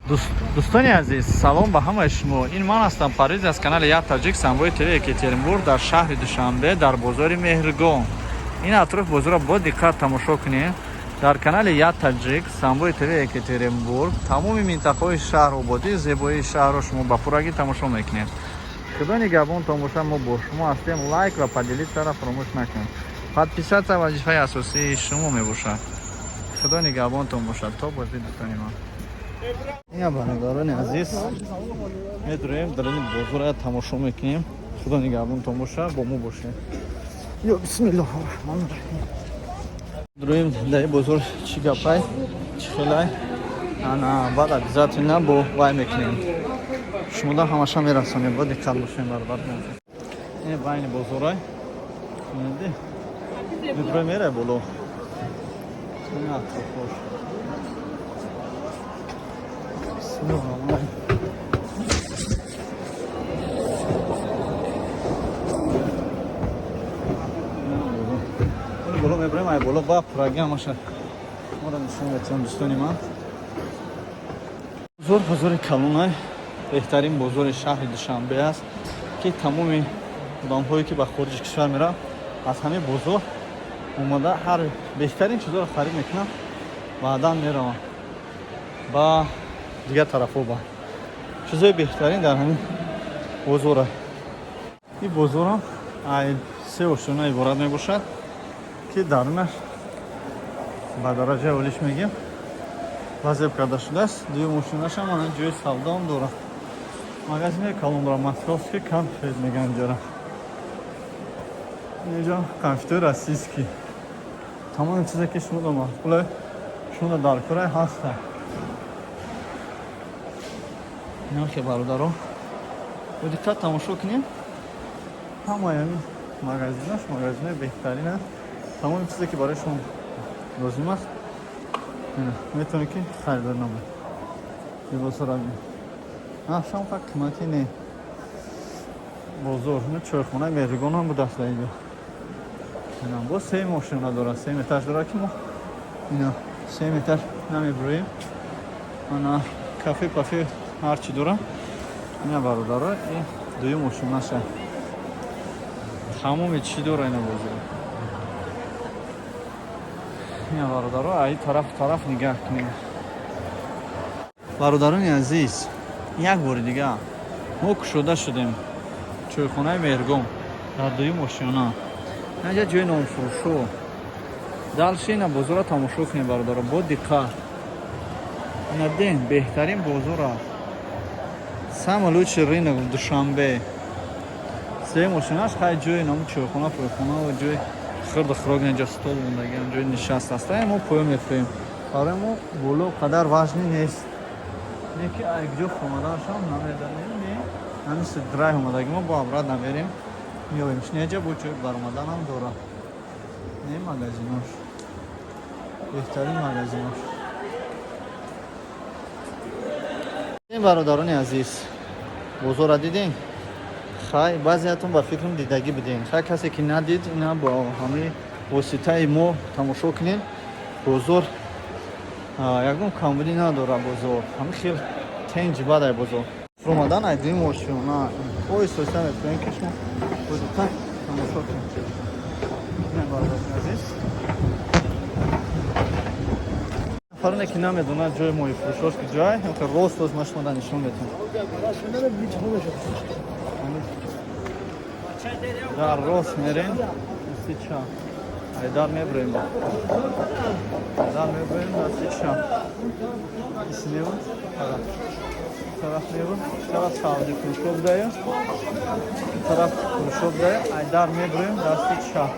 Дӯстони азиз, салом ба ҳамаи шумо. Ин ман ҳастам, Парвиз, аз канали Як Таҷик Самбои ТВ Екатеринбург, дар шаҳри Душанбе, дар бозори Меҳргон. Ин атроф бозорро бо диққат тамошо кунед. Дар канали Як Таҷик Самбои ТВ Екатеринбург тамоми минтақаҳои шаҳр, ободии зебоии шаҳрро шумо ба пуррагӣ тамошо мекунед. Худо нигаҳбонтон бошад, мо бо шумо ҳастем. Лайк ва поделиться ро фаромӯш накунед. Подписаться вазифаи асосии шумо мебошад. Худо нигаҳбонтон бошад. То боздид, дӯстони ман. Ина, бародарони азиз, медуроем даруни бозора, тамошо мекунем. Худо нигаҳбонтон бошад, бо мо бошед. Ё бисмиллоҳи раҳмони раҳим. Дуроем дар бозор, чӣ гапай, чӣ хелай, ана баъд обязательно бо вай мекунем, шумода ҳамаша мерасонем. Бо диққат бошем, бародарони азиз. Ин байни бозорай медуроем, мерай боло, ин атрофош. Бисмиллоҳ. Боло мебарем, ай боло ба пурраги ҳамаша моро нишон метиҳам, дӯстони ман. Бозор бозори калонай, беҳтарин бозори шаҳри Душанбе аст, ки тамоми одамҳое, ки ба хориҷи кишвар мераванд, аз ҳамин бозор омада, ҳар беҳтарин чизҳоро харид мекунанд, баъдан мераванд ба дигар тарафҳо. Ба чизҳои беҳтарин дар ҳамин бозора. Ин бозорам ай се ошёна иборат мебошад, ки дарунаш ба дараҷаи олиш мегем вазеб карда шудааст. Дуюм ошёнашам ана ҷои савдоам дорад, магазини калон дорад, «Московский конфет» мегӯянд ҷора. Инҷо конфетои российский, тамоми чизе, ки шумо да маъқуле, шумо дар кора ҳаста. Инохе, бародаро, бо диққат тамошо кунем. Ҳамаи ҳамин магазинаш магазинои беҳтарин аст. Тамоми чизе, ки барои шумо лозим аст, метавонед, ки харидорӣ намоед. Либосҳоро нархшам фақат қиматӣ не. Бозор чойхонаи Меҳригон ҳам будааст дар инҷо. Боз се мошина дорад, се этаж дорад, ки мо ина се этаж намебироем. Ана кафе, пафе, ҳарчи дорам. Ина, бародаро, ин дуюм ошонаша, тамоми чӣ дора ина бозор. Ина, бародаро, аи тарафу тараф нигаҳ кунем. Бародарони азиз, як бори дига мо кушода шудем, чойхонаи Меҳргон дар дуюм ошёна, инҷа ҷои нонфурӯшо. Дальше ина бозорро тамошо кунем, бародаро, бо диққат. Ина ден, беҳтарин бозор аст, самый лучший рынок в Душанбе. Сеюм ошёнаш хай ҷои номи чойхона, пойхона ва ҷои хирду хӯрок. Инҷа стол мондагиам, ҷои нишаст аст. Мо поён мефурем, барои мо боло қадар важный нест. Не ки айкҷо омаданашам намедонем, не ҳамин драй омадаги, мо бо обратно мерем, меоем. Неҷа бо ҷои баромаданам дорад. Не, магазинош беҳтарин магазинош. Бародарони азиз, бозорра дидем. Хай, баъзеятон ба фикрам дидагӣ бидем. Хай, касе ки надид, ина бо ҳамаи воситаи мо тамошо кунем. Бозор ягон камбудӣ надорад, бозор ҳами хел тенҷ бадай. Бозор фуромадан ай дуюм ошёна оҳиста оҳиста метавонем, ки шумо бо диққат тамошо кунед. Бародарони азиз, нафароне, ки намедонад ҷои моҳифурӯшош ки ҷой, рост рост ма шумо да нишон метавонам. Дар рост мерем, дасти чап айдар меброем, айдар меброем, дасти чап исневу тараф мебу, тараф савди фурӯшо будаю, тараф фурӯшо будаю, айдар меброем, дасти чап.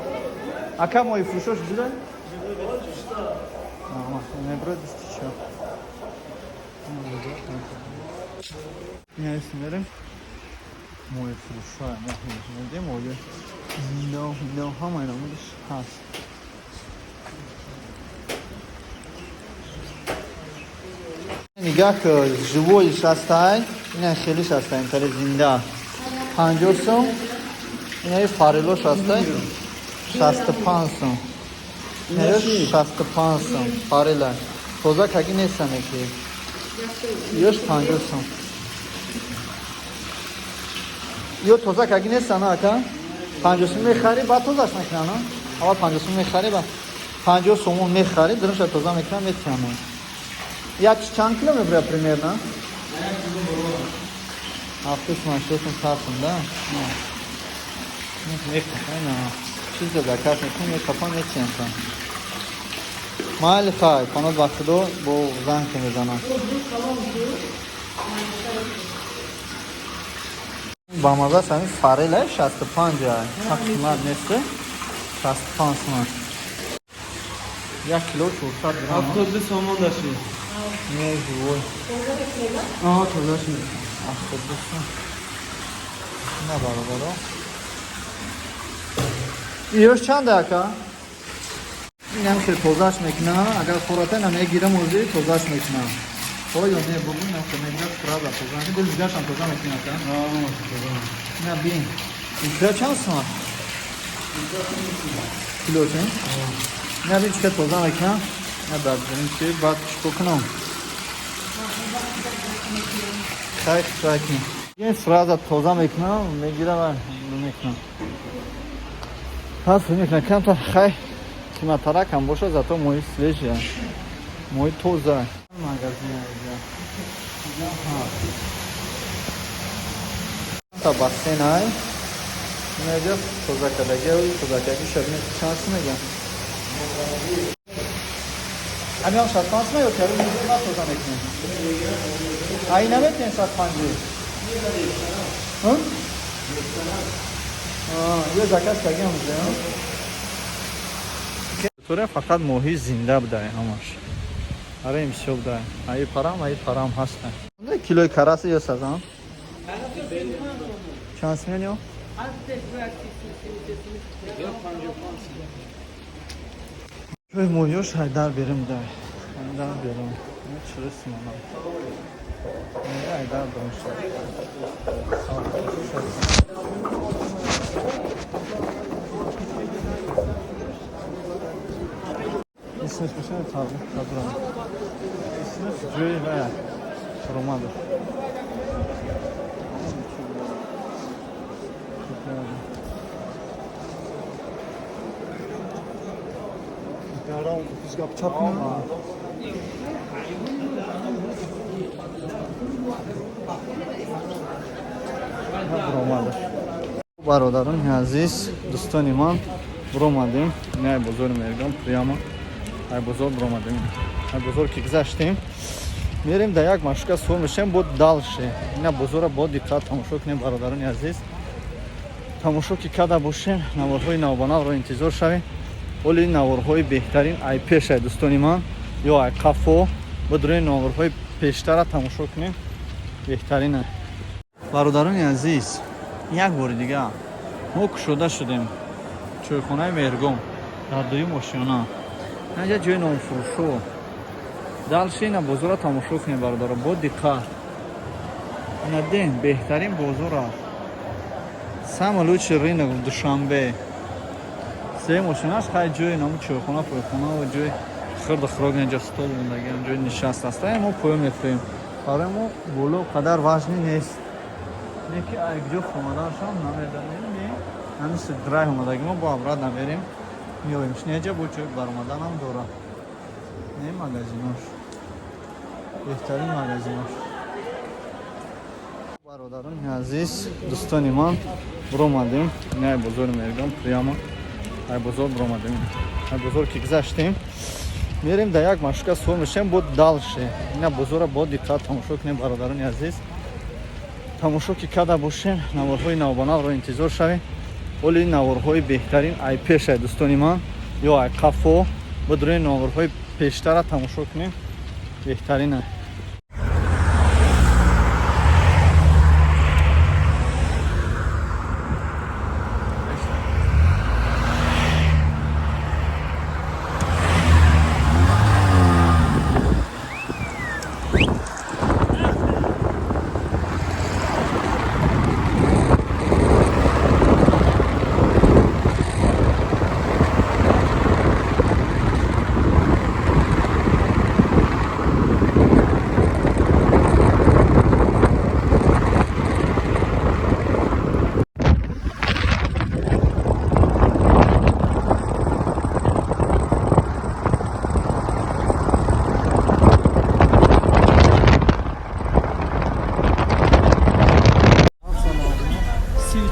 Ака, моҳифурӯшош буда, мебро, дасти чап мерем. Моҳифурӯшҳо, моҳи моҳи но ҳамаи намудиш ҳаст. Нигаҳ, живой ҳастай, ина хелиш ҳастай, интари зинда 50 сум. Инаи форелош ҳастай 65 сум, инаё 65 сум. Форела тоза каги нестане, ки Ёш 50 сом. Ё тоза каги нестан, ака? 50 сом мехарӣ, баъд тозаш мекунан, а? Аввал 50 сом мехарӣ, баъд 50 сомон мехарӣ, дурунша тоза мекунан, метиҳанд. Як чанд кило мебурад примерно? 70 сом, 80 сом, 100 сом, да? Мехарӣ, чиза заказ мекунӣ, мекапан, метиҳанд. Майли, хай, панот ба худо, бо занг мезанам. Ба маза сами форель 65 ай. Қимат нест. 65 сомон. 1 кило 400 грамм. 72 сомон даши. Не, живой. Аҳа, тоза шуд. 72 сом. На бародаро. Иёш чанда, ака? Инам хел тозаш мекунам. Агар хӯрата намегирам, ози тозаш мекунам. Оё не, бугун нам хел мегирад, правда тоза. Гул ҷигаршам тоза мекунам, ака. На бин. Икра чанд сом? Кило чанд? На бин чика тоза мекунам. На баъд бинем чи баъд чико кунам. Хай, хай кунем. Ин сразу тоза мекунам, мегирам ва мекунам. Ҳаст мекунам камтар, хай, қиматтарак ҳам бошад, зато моҳи свежий, моҳи тоза. Магазин инҷа. Та бассейн ай. Инҷа тоза кардагӣ, тоза кардагӣ шаб чанд сум мегӯям? Ҳамин 65 сум ё кару на тоза мекунем? Ай наметунем 65. Ҳм? Ё заказ кардем уже. Туре фақат моҳи зинда будай ҳамаш. Аре, имсё будай. Аи парам, аи парам ҳаста. Килои карасы ё сазан? Чанд смен ё? Ҷои моҳиёш ҳайдар берем дай. Ҳайдар берем. Чиро симона. Ҳайдар берем. Исмиш бошад табрам. Исмиш ҷои вая. Ромадов. Баромадаш. Бародарони азиз, дӯстони ман, баромадем. Ин бозори Меҳргон, прямо ай бозор баромадем. Ай бозор ки гузаштем, мерем дар як маршрутка сур мешем, бо дальше. Ина бозора бо диққат тамошо кунем, бародарони азиз. Тамошо ки карда бошем, наворҳои навбанавро интизор шавем. Оли наворҳои беҳтарин ай пеш ай, дӯстони ман, ё ай қафо бидурем, наворҳои пештара тамошо кунем, беҳтарин. Бародарони азиз, як бори дига мо кушода шудем чойхонаи Меҳргон дар дуюм ошёна. Инҷа ҷои нонфурӯшо. Дальше ина бозора тамошо кунем, бародаро, бо диққат. Ина ден беҳтарин бозор аст. Самый лучший рынок в Душанбе. Сеюм ошёнаш, хай, ҷои ному чойхона, пойхона ва ҷои хирду хӯрок, инҷа стол мондагиам, ҷои нишаст аст. Мо поё мефурем. Барои мо боло қадар важный нест. Не ки ай куҷо омаданашам намедонем, не. Ҳамин драй омадаги мо бо обратно мерем. Меоем. Шинеҷа бо ҷои баромаданам дорад. Не, магазинош. Беҳтарин магазинош. Бародарони азиз, дӯстони ман, баромадем. Ин ай бозори Меҳргон, прямо ай бозор баромадем. Ай бозор ки гузаштем, мерем дар як маршрутка сур мешем, бо дальше. Ина бозора бо диққат тамошо кунем, бародарони азиз. Тамошо ки карда бошем, наворҳои навбанавро интизор шавем. Оли наворҳои беҳтарин ай пеш ай, дӯстони ман, ё ай қафо бидурем, наворҳои пештара тамошо кунем, беҳтарин.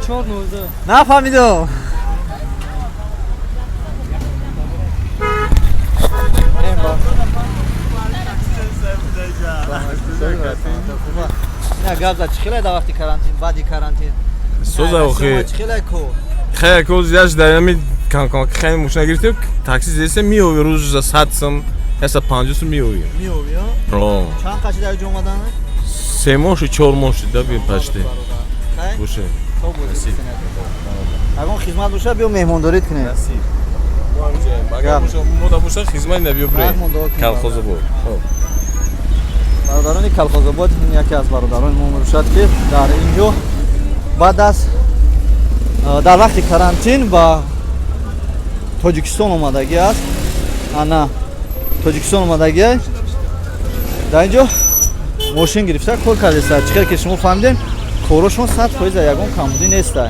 4 19. Нафаҳмидум. Ина гап зад, чӣ хелай дар вақти карантин, баъди карантин? Соза охи. Чӣ хелай ко? Хеле ко зиаш дар ҳами кам-кам хеле мошина гирифтем, такси зесем меови рӯз за 100 сум, 150 сум меови. Меови, а? О. Чанд қачи дар ҷо омадан? 3 моҳ шуд, 4 моҳ шуд, да бин почти. Хай? Боше. То бозӣ. Ягон хизмат боша, биё меҳмондорит кунем. Насиб. Агар боша, мода боша, хизмат набиё бре. Меҳмондор кунем. Колхозобод. Хоб. Бародарони Колхозобод, ин яке аз бародарони мо мебошад, ки дар ин ҷо баъд аз дар вақти карантин ба Тоҷикистон омадагӣ аст. Ана Тоҷикистон омадагӣ, дар ин ҷо мошин гирифта кор кардеста. Чӣ хел ки шумо фаҳмидем, корошон 100%, ягон камбудӣ неста.